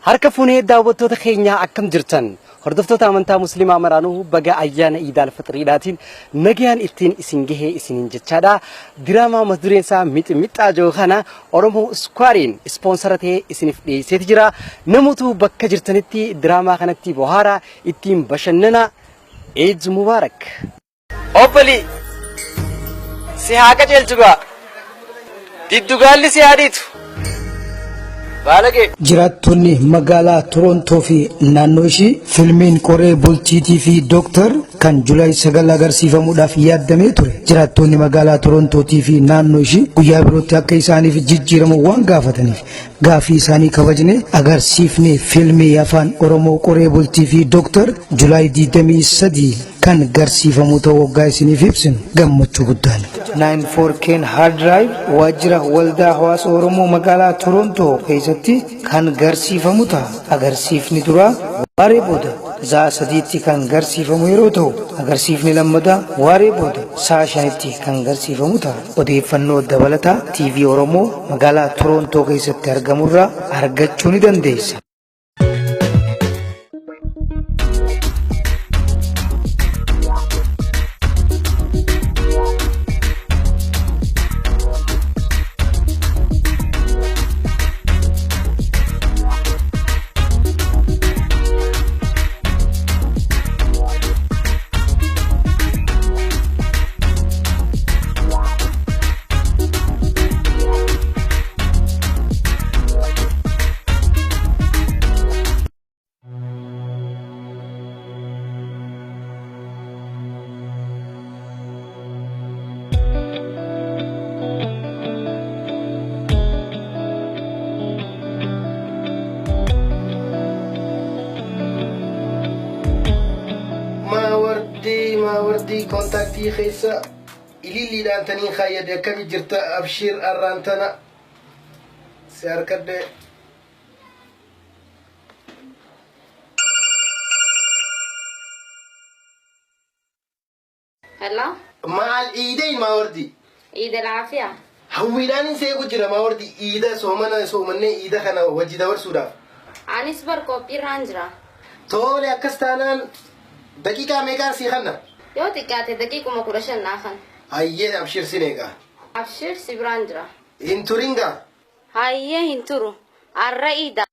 Harka fuunee daawwattoota keenyaa akkam jirtan? Hordoftoota amantaa Musliimaa maraanuu baga ayyaana Iidaal Fixriidhaatiin nagayaan ittiin isin gahee isiniin jechaadha. Diraamaa mata dureen isaa mixmixxaa jiru kana Oromoo Iskuwaariin ispoonsara ta'ee isiniif dhiyeesseeti jira. Namoota bakka jirtanitti diraamaa kanatti bohaaraa ittiin bashannana. Eid Mubaarak! Obbolii! Si haa qajeelchu gaa! Giddugaalli si haa dhiitu! Baalagee! Jiraattonni magaalaa Toroontoo fi naannoo ishii filmiin qoree bultiitii fi Dooktar kan Julaay 9 agarsiifamuudhaaf yaaddamee ture. Jiraattonni magaalaa Torontootii fi naannoo ishii guyyaa birootti akka isaaniif jijjiiramu waan gaafataniif Gaaffii isaanii kabajnee agarsiifni fiilmii Afaan Oromoo Qoree Bultii fi Dooktar Julaay 23 kan garsiifamu ta'uu hoggaa isiniif ibsinu gammachuu guddaan. 94 Ken Hard Drive waajjira Waldaa Hawaasa Oromoo magaalaa Torontoo keessatti kan garsiifamu ta'a. Agarsiifni duraa waaree booda sa'a 3tti kan garsiifamu yeroo ta'u, agarsiifni lammataa waaree booda sa'a 5tti kan garsiifamu ta'a. Odeeffannoo dabalataa TV Oromoo magaalaa Toroontoo keessatti argamurraa argachuu ni dandeessa. Maawardii maawardii kontaktii keessa ililliidhaan taniin kaayyadhe akkami jirta abshiir arraan tana si harkadhe. Hello. Maal iidee maawardii. Eid al-Afia. Hawwiidhaan hin seequ jira maawardii iida soomana soomannee iida kana wajji dabarsuudhaaf. Anis bar qophiirraan jira. Tole akkas taanaan daqiiqaa meeqaan sii kanna? Yoo xiqqaate daqiiquma 15 naa kan. Hayyee abshir sin eega. Abshir si biraan jira. Hin turin gaa. Hayyee hin turu. Arra iida.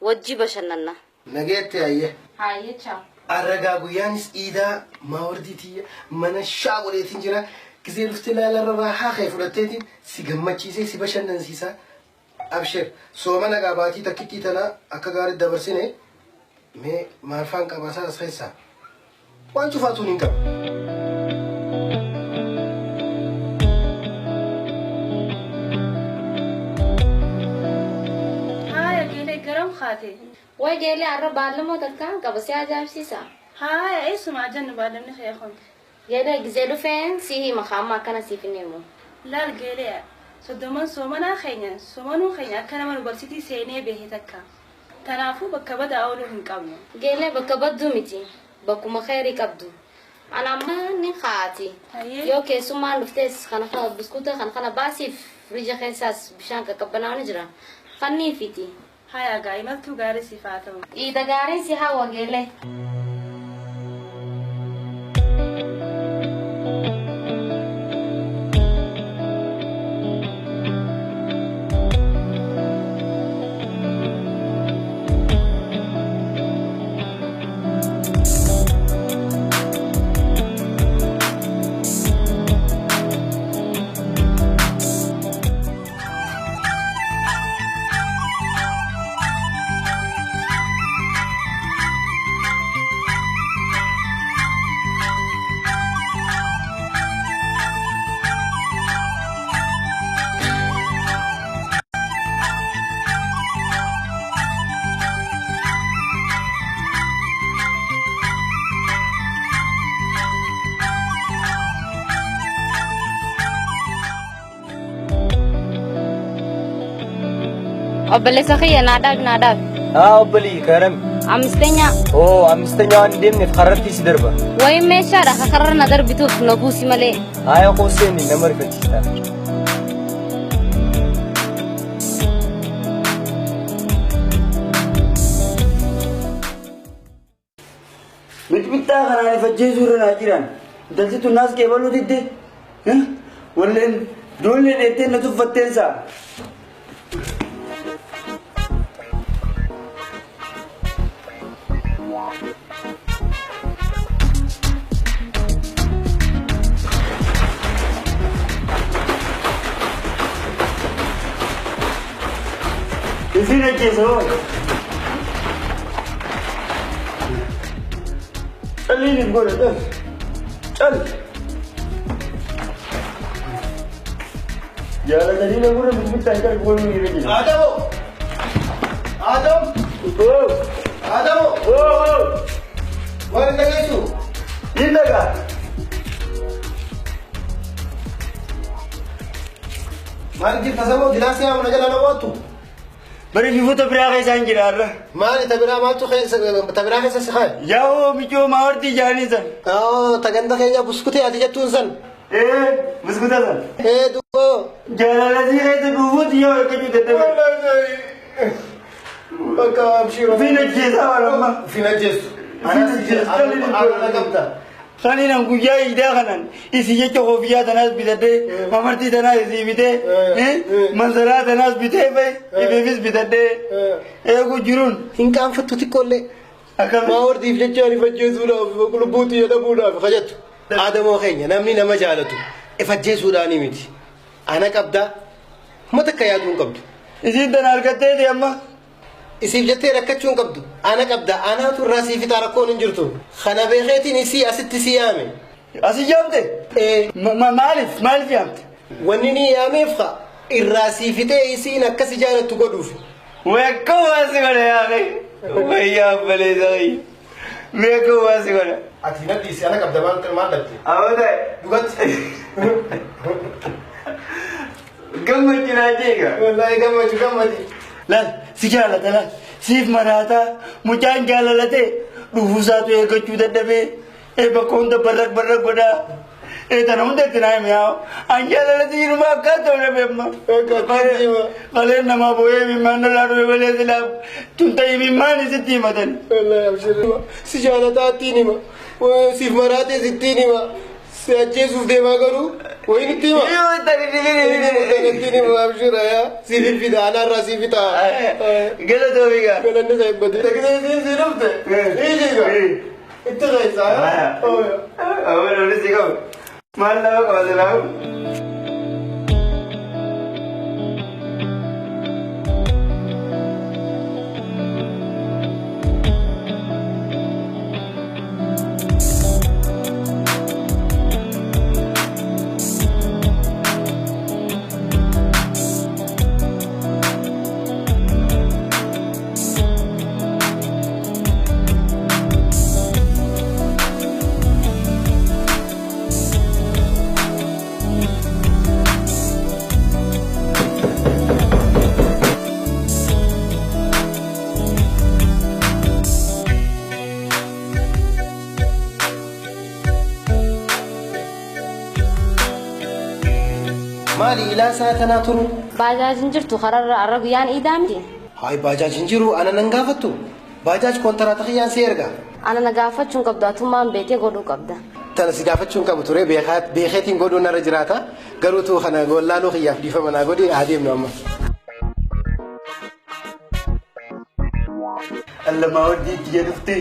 Wajji bashannanna. Nageetti hayyee. Hayyee chaaw. Arra gaa guyyaanis iidaa maawardii tiyya mana shaa godheetiin jira. Gizee dhuftee laalarra raahaa kee fudhatteetiin si gammachiisee si bashannansiisa. Abshir soomana gaa baatii takkittii tana akka gaarii dabarsine mee maalfaan qabaasaa as keessaa. Waan cufaatuun hin qaba. Haaya geelee garam kaate? Way geelee arra baallamoo takkaan qaba si ajaa'ibsiisa. Haaya eessuma ajannu baallamni kee kun? Geelee gizee dhufeen si hima ka amma akkana siif hin himu. Laal geelee soddomman soomanaa keenya soomanuun keenya akka nama nubarsitii seenee behe takka. Tanaafuu bakka badaa ooluu hin qabnu. Geelee bakka badduu miti. Bakkuma kheyrii qabdu. Ana amma nin ka'aati. Hayyee. Yoo keessummaan dhuftes kana kana buskuuta kana kana baasiif firiija keessaas bishaan qaqqabbanaa'u ni jira. Kanniifiiti. Hayaa gaa imaltuu gaarii siif haa ta'u. Iida gaariin si hawwa Geelee. Obboleessa kiyya naa dhaabi naa dhaabi. Haa obbolii karam. Amistenya Oo amistenya waan deemneef karratti si darba. wayi meeshaadha ka karra na darbituuf na buusi malee. Haaya qoosseeni nama rifachiista. Mixmixaa kanaan ifajjeesuu irra naa jiran. Intalti tun naas qeebaluu didde. Walleen doollee dheettee na tuffatteen saa. Isin ajjeesa hoo. Calliin hin godhe cal. Cal. Jaalatanii namurra mixmixaan cal goonuu irra jira. Adamo! Adam! Oo! Adamo! Oo! Waan hin dhageessu? Hin dhagaa. Maal jirta samoo dilaasii haamna jala na waattu? Bari bifoota biraa keessa hin jira har'a. Maali ta biraa maaltu keessa ta biraa keessa si kaaye? Yaa'oo michoo maawartii jaanii san. Oo ta ganda keenya buskutee ati jettuun san. Ee buskuta san. Ee dubboo. Jaalalasii keessa dhufuuti yoo eeggachuu dadhabe. Bakka abshira. Fiin ajjeesaa waan amma. Fiin ajjeessu. Fiin ajjeessu. Ana qabda. Saniin guyyaa iidaa kanan isii jecha koofiyyaa tanaas bitadhee mamartii tanaas isii bitee manzaraa tanaas bitee fa'i ifiifis bitadhee eeguu jiruun. Hin qaanfattu xiqqoollee. Akkam. Maawardiif jecha ani fajjeesuudhaaf lubbuutti jedhamuudhaaf kajattu. Adamoo keenya namni nama jaalatu ifajjeesuudhaanii miti. Ana qabdaa kuma takka yaaduu hin qabdu. Isiin tana argatteeti amma. Isiif jettee rakkachuu hin qabdu. Ana qabda anaatu irraa siif fixaa rakkoon hin jirtu. Kana beekeetiin isii asitti si yaame. Asii yaamte? Ee. Maaliif maaliif yaamte? Wanni ni yaameef haa irraa siif fixee isiin akkasi jaalattu godhuuf. Weekka waasi godha yaaqee. Wayyaa abbaleessa wayya. Meeqa waasi godha. Ati na dhiisi ana qabda maal maal dhabde? Awwa ta'e. Dhugatti. Gammachuu naa jeega. Wallaahi gammachuu gammadi. Laal si jaalata laal siif maraataa mucaan jaalalatee dhufuusaatu eeggachuu dadhabee ee bakka hunda barrak barrak godhaa ee tana hunda itti naa hime yaa an jaalalati hirumaa akkaan ta'u dhabe amma. Qaleen namaa boo'ee imimmaan lolaa dhufe malee silaaf tun ta'e imimmaan isitti himatan. Wallaahi abshir. Si jaalataa ittiin hima. Siif maraatee sittiin hima. Si ajjeesuuf deemaa garuu wayin itti hima. Yoo tani dhibee Ittiin hima abshira yaa. Siif fida anaarraa siif fixa. Galatoomi gaa. Galanni isaa hin badin. Taksii siin si dhufte. Hiikiga. Itti keessa. Awwa lolli si qabu. Maal nama qaba silaamu. Maali ilaa isaa tanaa turu? Baajaajiin jirtu kararra arra guyyaan iidaa miti. Hayi baajaaj hin jiru ana nan gaafattu. Baajaaj kontiraata kiyyaan si erga. Ana na gaafachuu hin qabdu atummaan beekee godhuu qabda. Tana si gaafachuu hin qabu ture beekeetiin godhuun narra jiraata. Garuutu kana gollaaluu kiyyaaf dhiifama naa godhi haa deemnu amma. Alla maawardiitti jedhufte.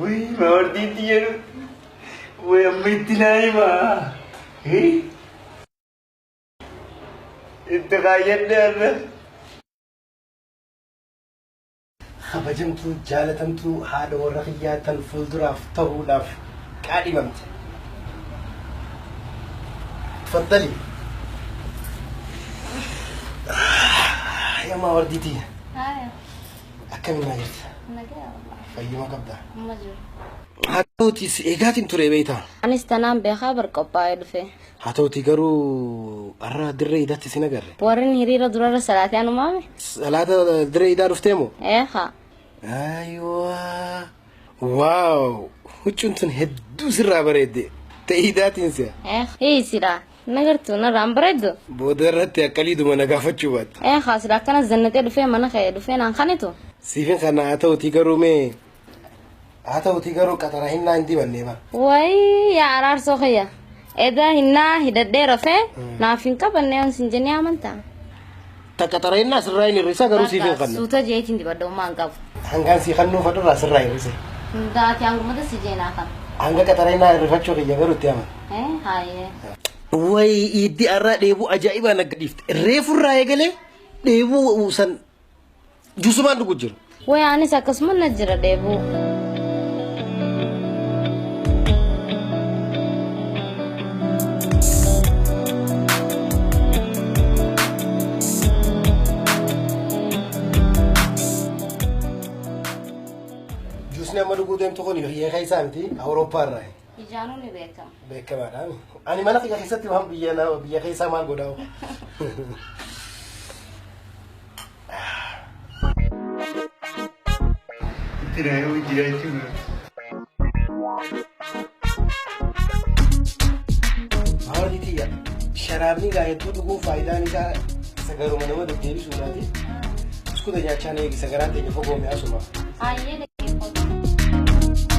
Wii maawardiitti jedhufte. Wii amma itti naa himaa. Itti kaayyadhe har'a. Kabajamtuu jaalatamtuu haadha warra kiyyaa tan fuulduraaf ta'uudhaaf qaadhimamte. Faddali. Yaa maawardiitii akkamiin naa jirta? Fayyuma qabda? Amma jiru. Haa ta'uuti si eegaatiin ture beektaa? Anis tanaan beekaa bar qophaa'ee dhufe. Haa ta'uuti garuu har'a dirree idaatti sin agarre. Warreen hiriira durarra salaatee anumaame? Salaata dirree idaa dhuftee moo? Ee haa. Ayiwaa. Waaw. Huccuun tun hedduu sirraa bareedde. Ta'e idaatiin si'a. Ee hiisidha. Nagartuu narraan bareeddu. Booda irratti akkaliiduma na gaafachuu baatte. Ee haa sila akkana zannatee dhufee mana ka'ee dhufee naan kanitu. Siifin kana haa ta'uuti garuu mee Haa ta'utii garuu qaxara hinnaa hin dibannee bara. Wayii yaa araarsoo kiyya. Edaa hinnaa hidhadhee rafee naaf hin qabanne on sin jennee amantaa. Ta qaxara hinnaa sirraa hin hir'isa garuu siif hin kannu. Suuta jeetiin dibadha homaa hin qabu. Hangaan sii kannuu fadhurraa sirraa hir'ise. Hundaati hangumata si jeenaa kan. Hanga qaxara hinnaa hir'ifachuu kiyya garuu itti amana. Haayee. Wayi iiddi arraa dheebuu ajaa'ibaa nagga dhiifte. Reefurraa eegalee dheebuu san juusumaan dhugu jiru. Wayi anis akkasuma na jira dheebuu. Juusni amma dhuguu deemtu kun biyya keessaa miti Awurooppaa irraa. Ijaanuu ni beekama. Beekamaadha. Ani mana kiyya keessatti waan biyya biyya keessaa maal godhaa? Maawardii tiyya sharaabni gaa hedduu dhuguun faayidaan isaa sagaruma nama deddeebisuudhaati. Buskuta nyaachaa na eegi sagaraan teenya fogoo mi'aasuma. Haayee dhaggeeffatu.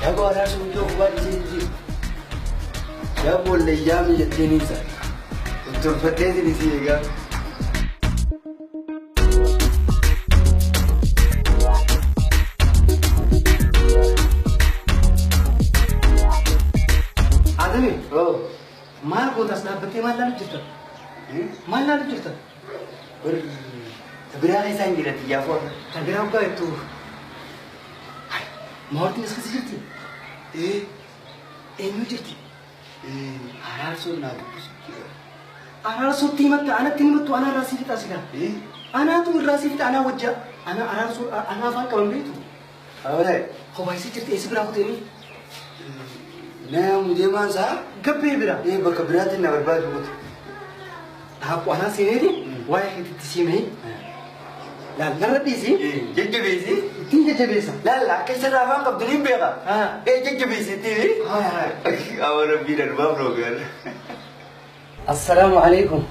Yaaboo araarsoo iddoo kubaa dhiisee jijjiiru. Yaaboo wallayyaami jettee ni ibsa. Tolfadhee si eegaa. Adami, maal gootas dhaabbattee maal laalu jirta? Maal laalu jirta? Biraa keessaa hin jira xiyyaafoo. Ta biraa hoggaa jettu. Mawartiin as keessa jirti? Eenyu jirti? Araarsoon naa dubbisu jira. Araarsootti himatta anatti himattu anaa irraa si fixa si gaa. Anaatu irraa si fixa anaa wajja. Anaa araarsoo anaa afaan qaban beektu. Awwalee. Kophaa isii jirti eessa biraa kuteeni? Nama mudeemaan isaa Gabbee bira. bakka biraatti na barbaadu qote. Dhaabbu anaa seeneeti waa'ee keetitti siimee. Laal narra dhiisi. Jajjabeessi. Ittiin jajjabeessa. Laalla akka isarraa afaan qabdu ni beeka. Jajjabeessi ittiin. Awwa rabbii darbaaf roogaan. Assalaamu alaikum.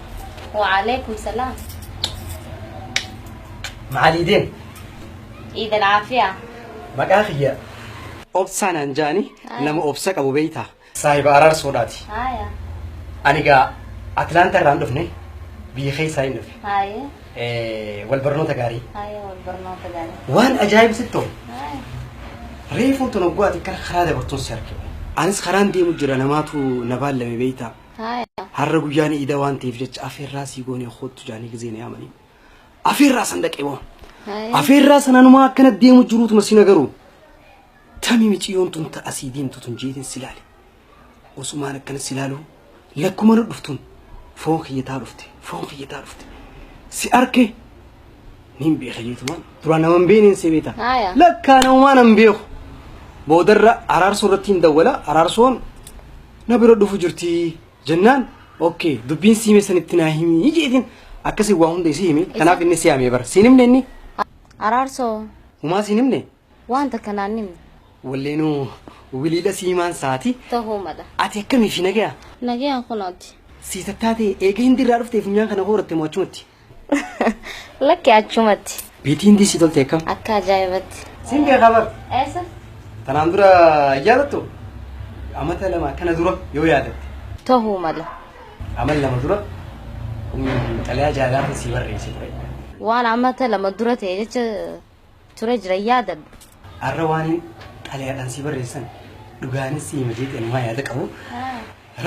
Waalaikum salaam. Maaliideen Iid alaafiyaa. maqaa kiyya obsaan anjaani nama obsa qabu beeyta. Saahiba araarsoodhaati. Haaya. Ani gaa Atlaantaa irraan dhufne biyya keessaa hin dhufe. Haayee. Wal barnoota gaarii. Haayee wal barnoota gaarii. Waan ajaa'ib sitti ta'u Haaya. reefuun tun oguu ati karaa dabartuun si arge. Anis karaan deemu jira namaatu na baallame beeyta. Haaya. Har'a guyyaan iida waan ta'eef jecha afeerraa sii goonee kootu jaanii gizee na yaamanii. Afeerraa san dhaqee boo. Haayee. Afeerraa sananumaa akkana deemu jiruutuma si nagaru. Tami miciyyoon tun ta'a sii deemtu tun jeetiin si ilaale. Osumaan akkana si ilaalu lakkuma nu dhuftuun foon kiyyataa dhufte foon kiyyataa dhufte. Si arke nin beeka jeetumaan duraan nama hin beekneen si beekta. Haaya. Lakkaa namumaa nan beeku. Boodarra araarsoo irratti hin dawwala araarsoon na bira dhufu jirti jennaan okay dubbiin siime sanitti naa himi jeetiin akkasii waa hunda isii himi kanaaf inni si yaamee bara siin himne inni Araarsoo humaa siin himne waan takka naan himne walleenuu wiliidha siimaan saati ta'uu mala. ati akkamii fi nagaya Nagayaan kunooti. sii tattaate eega hindi irraa dhuftee funyaan kana kooratte moo achumatti Lakki achumatti. Biitii hindii sii tolte akkam Akka ajaa'ibatti. siin beekaa bar Eessa? tanaan dura yaadattu amata lama kana dura yoo yaadatte Ta'uu mala. amal lama dura xalayaa jaalalaa sii barreesse ture. Waan amata lama dura ta'e jecha ture jira yaadadhu. Har'a waan xalayaadhaan sii barreessan dhugaanis sii hima jeetii anumaa yaada qabu.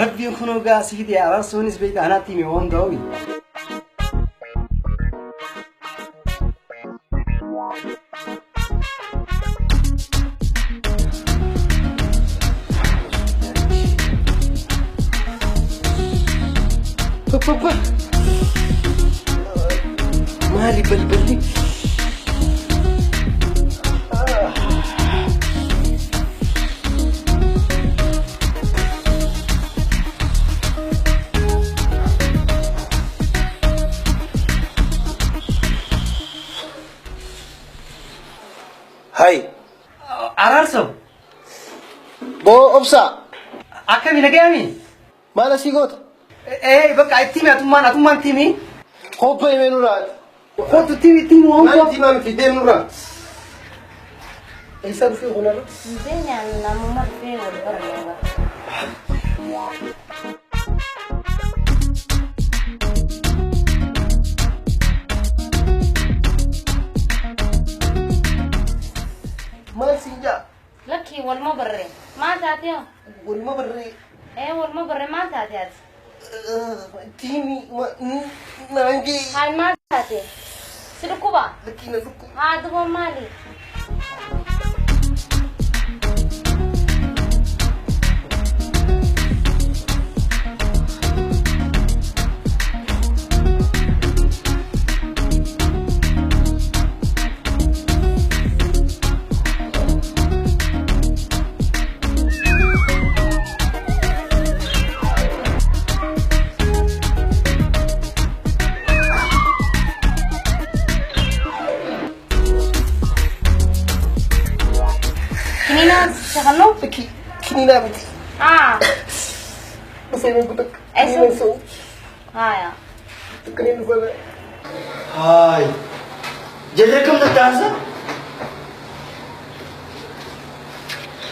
Rabbiin kun ogaa si fide araarsoonis beekta anaatti hime waan ga'u. Pappa. Maali balballi? Hai. Araarsoo Boo obsaa. akkami nagayami? Maal asii goota? Ee bakka itti himi atummaan atummaan itti himi. Kophee himee nurraa. Kootu tiimi waan Maal tiimaa miti deem nurraa. Eessaa dhufee kunarra? Beenyaan namuma dhufee wal barbaada. Maal siin jaa? Lakkii waluma barree. Maal taate hoo? Waluma barree. Ee waluma barree maal taate ati? Tiimi naan jee. Hayi maal taate? Si dhukkuba? Lakkii na dhukkuba. Haa duba maali? Kiniinaa shakalloo? Lakkii kiniinaa miti. Haa. Dhufee mee kutakka. Eessa? Kiniinaa sa'u. Haaya. Kiniin dhufee. Haay. Jarri akkam tattaansa?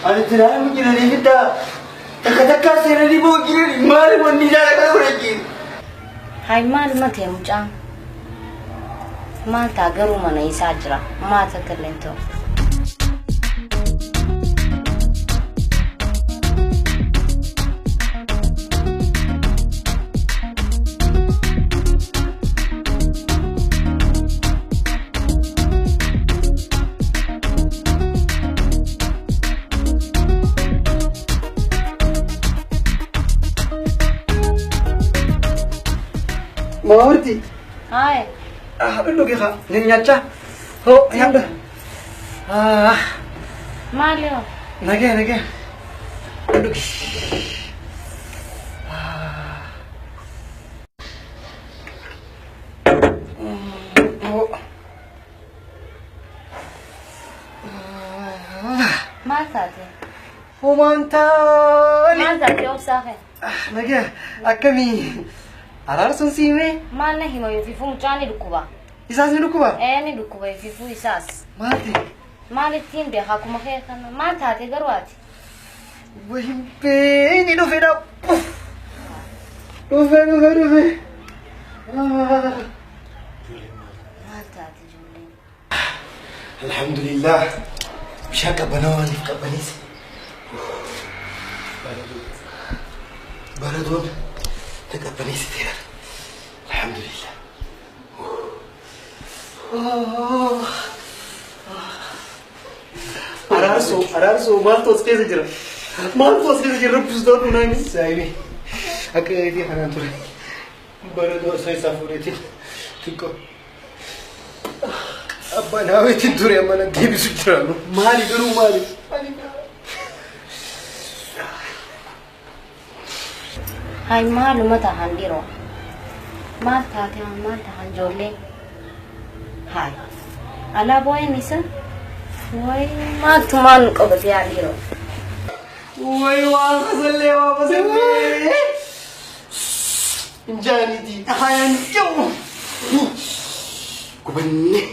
Ani tiraamu jiranii fiddaa. Takka takkaa seenanii boo jiranii maali wanni isaan akkana godhan? Hayi maal matee mucaan? Maal taa garuu mana isaa jira. Maal takka illee hin ta'u. Maawarti. Haaya. Ah, dhugi haa. Ni nyaachaa. Hoo, nyaadha. Ah, Maali hoo? nagee nagee. Dhugi. Maal taate? Homaan taani. Maal taate obsaa kee? Nagee akkamii? Araarsuun siimee? Maal na hima ififuu mucaan ni dhukkuba. Isaas ni dhukkuba? Ee ni dhukkuba ififuu isaas. Maalti? Maal ittiin beeka akkuma kee kana? Maal taate garuu ati? Wahimbee ni dhufedha. Dhufe dhufe dhufe. Maal taate ijoolleen? Alhamdulillah. Bishaan qabbanaa waan hin qabbaneesse. Baradoon na qabbaneessiteera. Alhamdulillah. Araarsoo araarsoo maaltu as keessa jira? Maaltu as keessa jira? Rabbis doon naani. Saayibi akka gaeetii kanaan ture. Baradoo osoo isaa fuudheetiin xiqqoo. Abbaan haaweetiin ture amma na deebisu jiraanu. Maali garuu maali? Hayi maaluma tahan dhiiroo? Maal taate maal tahan ijoolleen? Hayi. Alaa boo'een isa? Wayi maaltu maal nu qabate yaa dhiiroo? Wayi waan fasallee waan fasallee. Injaaniitii. Hayan jiru. Gubannee.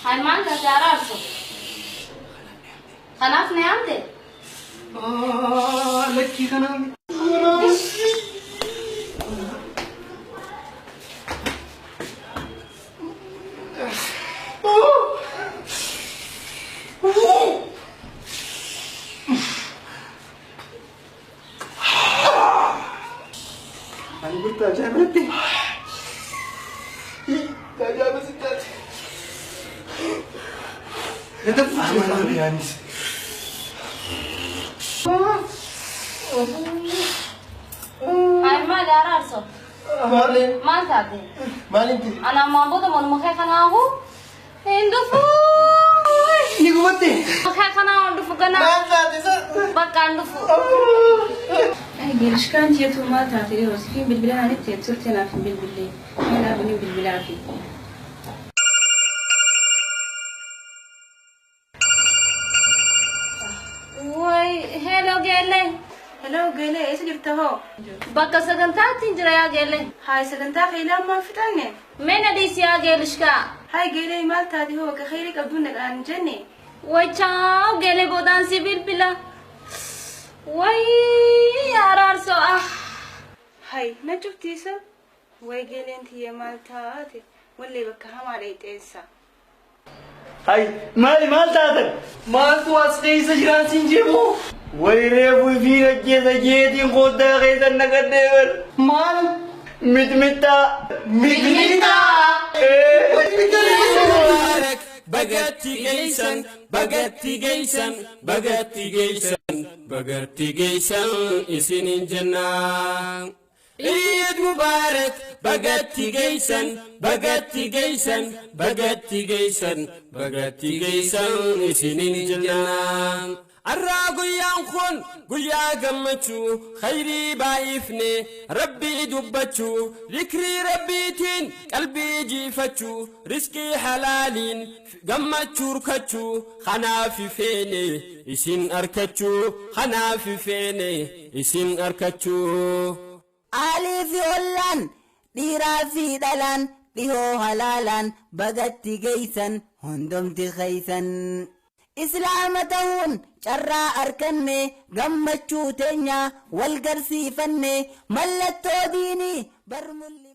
Hayi maal taate araarsu? Kanaaf na yaamte? Lakkii kanaaf. Ani gurta ajaa'ibatti. Ajaa'iba sittaati. Amala Biyaanis. Hayi maali araarsu? Maali? Maal taate? Maalinti? Ana ammaan booda manuma kee kanaafu hin dhufu. Ni gubatte. Kee kanaa hin dhufu ganaa. Maal taate sa? Bakka hin dhufu. Geelishkaan jeetu maal taate yeroo sifiin bilbila naanitti turte naaf hin bilbillee. Mee dhaabanii bilbilaa fi. Wayi hello geellee. Hello Geelee, eessa jirta hoo? Bakka sagantaatti hin jira yaa Geelee. Haay, sagantaa keelaa ammaan fixanne. Mee na dhiisi yaa Geelishkaa. Haay Geelee, maal taate hoo? Bakka kheyrii qabduun dhaqaan hin jenne. Wachaa Geelee, boodaan si bilbila. Wayii araarsoo ah. Haay, na cuftiisa. Way Geeleen tiyya maal taate? Wallee bakka hamaa dheexeessa. Hay, maali maal taatan? Maaltu as keessa jiraan siin jeemoo? Way reefu fi ajjeesa jeetiin qooddaa keessa naqadhee bar. Maal? Mixmixaa. Mixmixaa! Mubarak, bagatti geessan, bagatti geessan, bagatti geessan, bagatti geessan isinin jennaa. Eid Mubarak, bagatti geessan, bagatti geessan, bagatti geessan, bagatti geessan isinin jennaa. Arraa guyyaan kun guyyaa gammachuu, khayrii baay'ifne rabbii dubbachuu, zikrii rabbiitiin qalbii jiifachuu, riskii halaaliin gammachuu arkachuu, kanaaf feene isin arkachuu, kanaaf feene isin arkachuu. Aalii fi ollaan, dhiiraa fi dhalaan, dhihoo halaalaan, bagatti geeysan hundumti keeysan. Islaama ta'uun carraa arkanne, gammachuu teenya wal garsiifanne, mallattoo diinii bar mul'ifne.